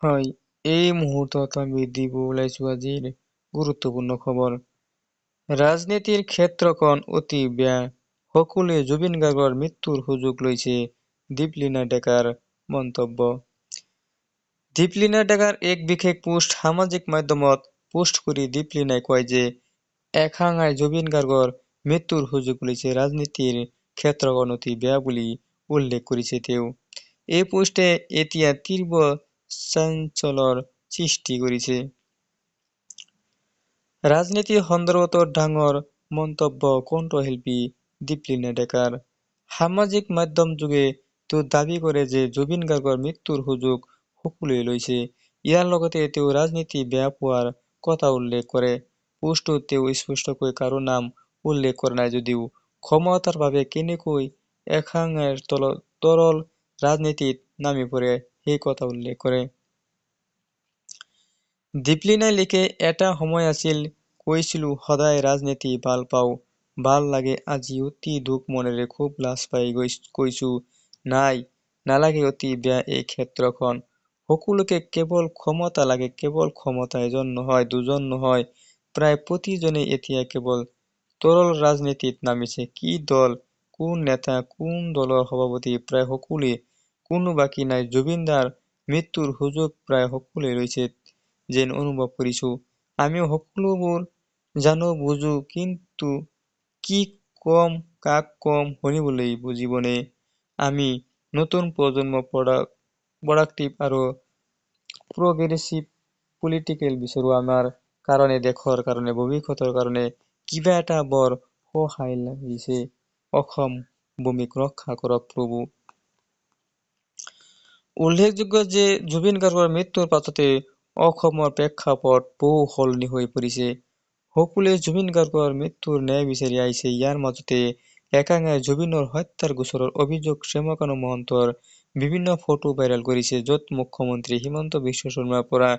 হয়, এই মুহূৰ্তত আমি দিব ওলাইছো আজিৰ গুৰুত্বপূৰ্ণ খবৰ। ৰাজনীতিৰ ক্ষেত্ৰখন অতি বেয়া, সকলোৱে জুবিন গাৰ্গৰ মৃত্যুৰ সুযোগ লৈছে, দীপলিনা ডেকাৰ মন্তব্য। দীপলিনা ডেকাৰ এক বিশেষ পোষ্ট সামাজিক মাধ্যমত পোষ্ট কৰি দীপলিনাই কয় যে একাংশই জুবিন গাৰ্গৰ মৃত্যুৰ সুযোগ লৈছে। ৰাজনীতিৰ ক্ষেত্ৰখন অতি বেয়া বুলি উল্লেখ কৰিছে তেওঁ। এই পোষ্টে এতিয়া তীব্ৰ চাঞ্চল্যৰ সৃষ্টি কৰিছে। ৰাজনীতি সন্দৰ্ভত ডাঙৰ মন্তব্য কণ্ঠশিল্পী দীপলিনা ডেকাৰ। সামাজিক মাধ্যমযোগে তেওঁ দাবী কৰে যে জুবিন গাৰ্গৰ মৃত্যুৰ সুযোগ সকলোৱে লৈছে। ইয়াৰ লগতে তেওঁ ৰাজনীতি বেয়া পোৱাৰ কথা উল্লেখ কৰে। পোষ্টটোত তেওঁ স্পষ্টকৈ কাৰো নাম উল্লেখ কৰা নাই যদিও ক্ষমতাৰ বাবে কেনেকৈ একাংশই তৰল ৰাজনীতিত নামি পৰে সেই কথা উল্লেখ কৰে। দীপলিনাই লিখে, এটা সময় আছিল কৈছিলো সদায় ৰাজনীতি ভাল পাওঁ, ভাল লাগে, আজি অতি দুখ মনেৰে খুব লাজ পাই কৈছো নাই, নালাগে, অতি বেয়া এই ক্ষেত্ৰখন। সকলোকে কেৱল ক্ষমতা লাগে, কেৱল ক্ষমতা, এজন নহয়, দুজন নহয়, প্ৰায় প্ৰতিজনেই এতিয়া কেৱল তৰল ৰাজনীতিত নামিছে। কি দল, কোন নেতা, কোন দলৰ সভাপতি, প্ৰায় সকলোৱে, কোনো বাকী নাই, জুবিন দাৰ মৃত্যুৰ সুযোগ প্ৰায় সকলোৱে লৈছে যেন অনুভৱ কৰিছো। আমিও সকলোবোৰ জানো বুজো, কিন্তু কি কম কাক কম শুনিবলৈ বুজিবনে? আমি নতুন প্ৰজন্ম প্ৰডাক্টিভ আৰু প্ৰগ্ৰেছিভ পলিটিকেল বিচাৰো, আমাৰ কাৰণে, দেশৰ কাৰণে, ভৱিষ্যতৰ কাৰণে। কিবা এটা বৰ সহায় লাগিছে। অসম ভূমিক ৰক্ষা কৰক প্ৰভু। উল্লেখযোগ্য যে জুবিন গাৰ্গৰ মৃত্যুৰ পাছতে অসমৰ প্ৰেক্ষাপট বহু সলনি হৈ পৰিছে। সকলোৱে জুবিন গাৰ্গৰ মৃত্যুৰ ন্যায় বিচাৰি আহিছে। ইয়াৰ মাজতে একাংশই জুবিনৰ হত্যাৰ গোচৰৰ অভিযুক্ত শ্যামকানু মহন্তৰ বিভিন্ন ফটো ভাইৰেল কৰিছে, য'ত মুখ্যমন্ত্ৰী হিমন্ত বিশ্ব শৰ্মাৰ পৰা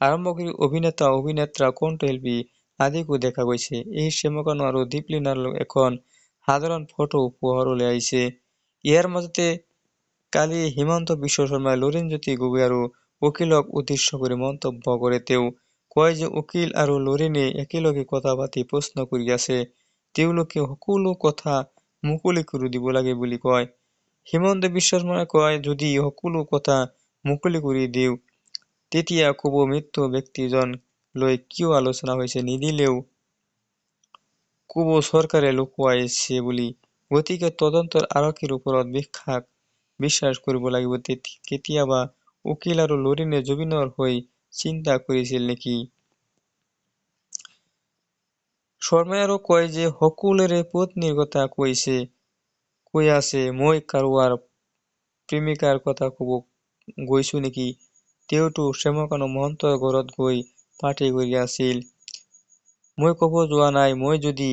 আৰম্ভ কৰি অভিনেতা, অভিনেত্ৰা, কণ্ঠশিল্পী আদিকো দেখা গৈছে। এই শ্যামকানু আৰু দীপলিনাৰ এখন সাধাৰণ ফটোও পোহৰলৈ আহিছে। ইয়াৰ মাজতে কালি হিমন্ত বিশ্ব শৰ্মাই লুৰীণজ্যোতি গগৈ আৰু অখিলক উদ্দেশ্য কৰি মন্তব্য কৰে। তেওঁ কয় যে অখিল আৰু লুৰীণে একেলগে কথা পাতি প্ৰশ্ন কৰি আছে। তেওঁলোকে সকলো কথা মুকলি কৰি দিব লাগে বুলি কয়। হিমন্ত বিশ্ব শৰ্মাই কয়, যদি সকলো কথা মুকলি কৰি দিওঁ, তেতিয়া ক'ব মৃত ব্যক্তিজন লৈ কিয় আলোচনা হৈছে, নিদিলেও ক'ব চৰকাৰে লুকুৱাইছে বুলি। গতিকে তদন্তৰ আৰক্ষীৰ ওপৰত বিশ্বাস কৰিব লাগিব। কেতিয়াবা অখিল আৰু লুৰীণে জুবিনৰ হৈ চিন্তা কৰিছিল নেকি? শৰ্মাই আৰু কয় যে সকলোৰে পত্নীৰ কথা কৈ আছে, মই কাৰোবাৰ প্ৰেমিকাৰ কথা ক'ব গৈছো নেকি? তেওঁতো শ্যামকানু মহন্তৰ ঘৰত গৈ পাৰ্টি কৰি আছিল। মই ক'ব যোৱা নাই, মই যদি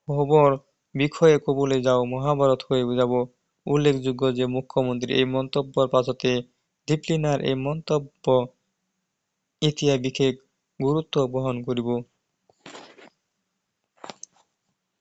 সবৰ বিষয়ে ক'বলৈ যাওঁ মহাভাৰত হৈ যাব। উল্লেখযোগ্য যে মুখ্যমন্ত্ৰীৰ এই মন্তব্যৰ পাছতে দীপলিনাৰ এই মন্তব্য এতিয়া বিশেষ গুৰুত্ব বহন কৰিব।